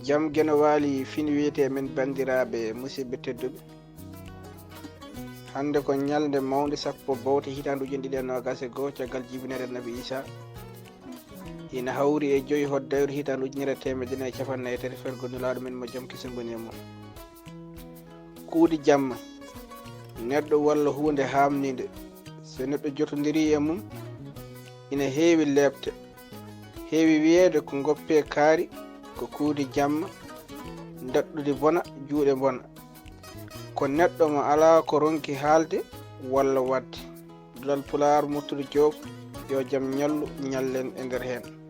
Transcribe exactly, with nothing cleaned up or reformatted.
Jam geno waali fin wiyete men banndiraaɓe musidɓe tedduɓe. Hannde ko ñalnde mawnde sappo bowte hitaande ujunere ɗiɗi e noogaas e goo caggal jibinere Nabi Isa. Ina hawri e joyi hoddayru hitaande ujunere e teemedde nayi e capanɗe nayi e tati fergo Nulaaɗo men mo jam kese ngoni e mum. Kuudi jamma, neɗɗo walla huunde haamniinde, so neɗɗo jotondiri e mum, ina heewi leepte. Heewi wiyeede ko ngoppe kaari, ko kuudi jamma, daɗɗudi bona, juuɗe bona. Ko neɗɗo mo alaa ko ronki haalde walla waɗde. Duɗal Pulaar Murtuɗo Joob, yo jam ñallu, ñallen e nder heen.